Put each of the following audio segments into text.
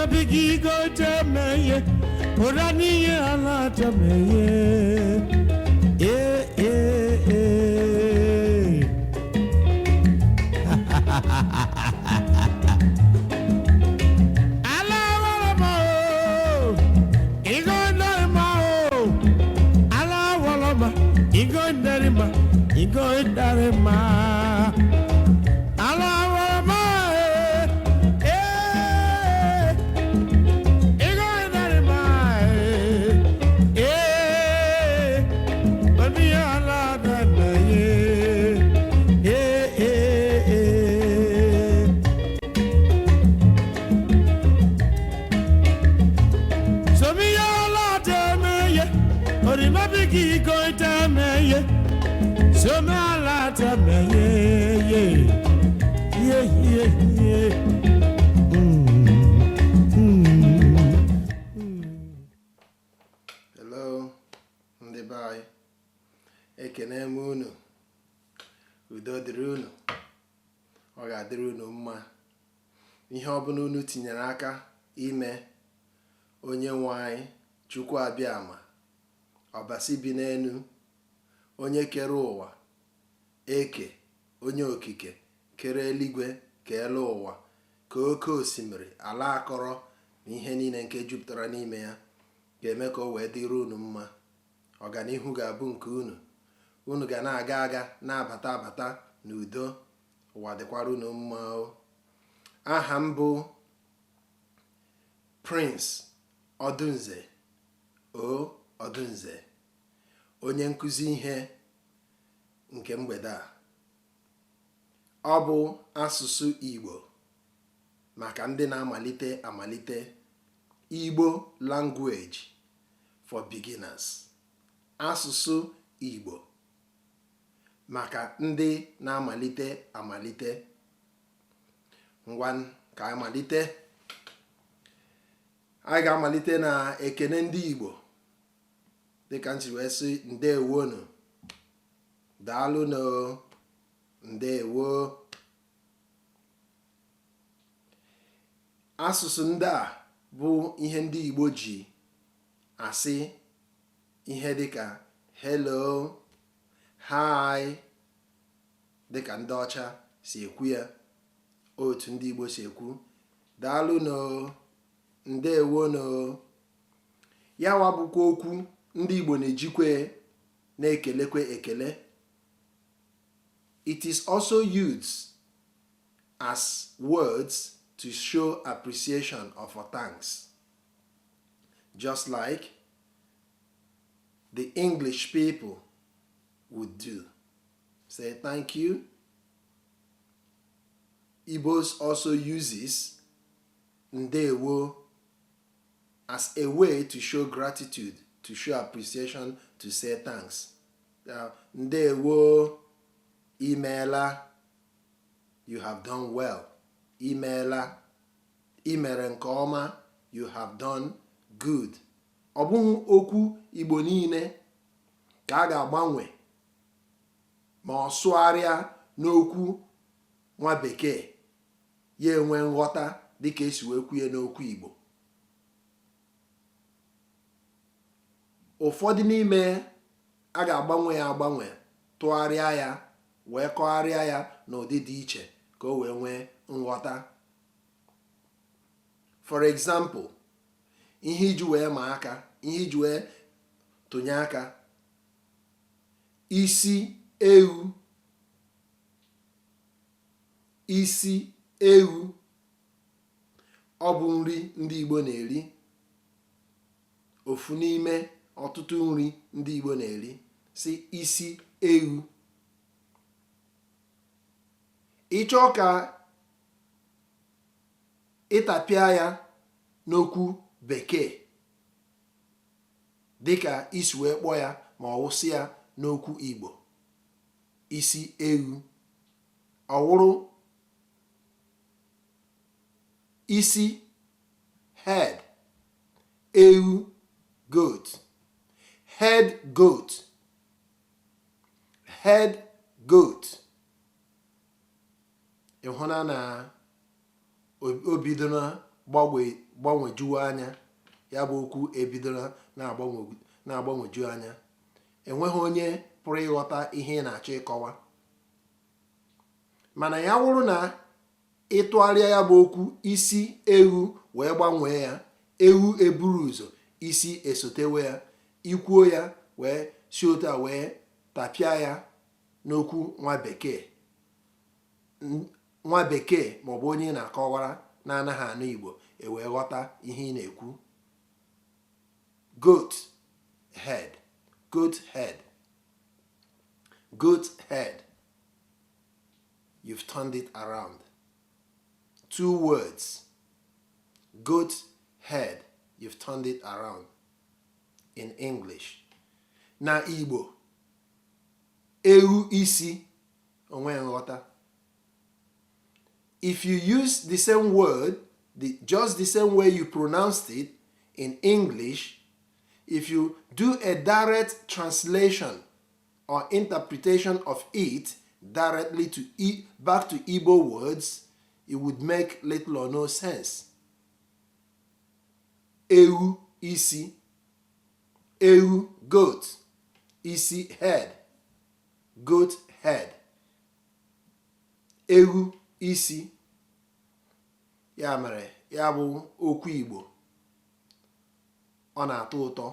Orimabigi go temeye, Orani ala temeye. Eh eh eh. Ala walama o, igo ndarima o. Ala walama, igo ndarima, igo ndarima. Ala walama eh eh. Igo ndarima eh eh. Oni ala nana ye eh eh eh. Somi ala temeye, orimabigi go temeye. Somi ala temeye, ye ye ye ye. Hello, ndị be anyị. Ekene m unu. Udo dịrị unu. Ọ ga-adịrị unu mma. Ihe ọbụla unu tinyere aka ime, onye nwe anyị, Chukwu Abịama, Ọbasi bi n'enu, onye kere ụwa, eke, onye okike, kere eluigwe, ka elu ụwa, ka oke osimiri, ala akọrọ na ihe niile nke jupụtara n'ime ya, ga-eme ka o wee dịrị unu mma. Ọganihu ga-abụ nke unu. Unu ga na-aga aga, na-abata abata n'udo. Ụwa dịkwara unu mma o. Aha m bụ Prince Odunze O Odunze, onye nkụzi ihe nke mgbede a. Ọ bụ asụsụ Igbo maka ndị na-amalite amalite, Igbo language for beginners. Asụsụ Igbo maka ndị na-amalite amalite. Ngwa, ka anyị malite. Anyị ga-amalite na ekene ndị Igbo, dịka m si wee sị ndewonu, daalụnụ, ndewo. Asụsụ ndị a bụ ihe ndị Igbo ji asị ihe dịka hello, hi, dịka ndị ọcha si ekwu ya, otu ndị Igbo si ekwu daalụnụ, ndewonụ. Ya wa bụkwa okwu ndị Igbo na-ejikwe na-ekelekwe ekele. It is also used as words to show appreciation or for thanks, just like the English people would do. Say thank you. Igbos also uses ndewo as a way to show gratitude, to show appreciation, to say thanks. Ndewo, imeela, you have done well. Imeela, imere nke ọma, you have done good. Ọ bụghị okwu Igbo niile ka a ga-agbanwe ma ọ sụgharịa n'okwu nwa bekee ya enwe nghọta dịka esi wee kwuye n'okwu Igbo. Ụfọdụ n'ime a ga-agbanwe ya agbanwe, tụgharịa ya wee kọgharịa ya n'ụdị dị iche ka o wee nwee nghọta. For example, ihe iji wee ma aka, ihe iji wee tụnye aka, isi ewu, isi ewu, ọ bụ nri ndị Igbo na-eri, ofu n'ime ọtụtụ nri ndị Igbo na-eri, si isi ewu. Ị chọọ ka ịtapịa ya n'okwu bekee dịka isi wee kpọọ ya ma ọ wụsị ya n'okwu Igbo, isi ewu, ọ wụrụ isi head, ewu goat, head goat, head goat. Ị hụna na o bidoro gbanwejuwe anya. Ya bụ okwu ebidola na-agbanweju anya, enweghị onye pụrụ ịghọta ihe ị na-achọ ịkọwa. Mana ya wụrụ na ịtụgharịa ya bụ okwu isi ewu wee gbanwee ya, ewu eburu ụzọ, isi esotewe ya, ikwuo ya wee si otu a wee tapịa ya n'okwu nwa bekee, nwa bekee maọbụ onye ị na-akọwara na-anaghị anụ Igbo ewee ghọta ihe ị na-ekwu. Goat head, goat head, goat head. You've turned it around. Two words, goat head, you've turned it around in English. Na Igbo, ewu isi, onwe nghọta. If you use the same word, just the same way you pronounced it in English, if you do a direct translation or interpretation of it directly to back to Igbo words, it would make little or no sense. Ewu isi, ewu, goat, isi, head, goat head, ewu isi. Ya mere ya bụ okwu Igbo ọ na-atọ ụtọ,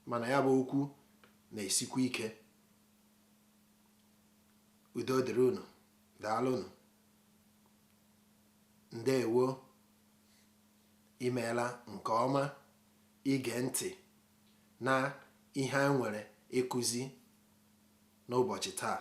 mana ya bụ okwu na-esikwa ike. Udo dịrị unu. Daalụnụ, ndeewo, imeela nke ọma ige ntị na ihe anyị nwere ịkụzi n'ụbọchị taa.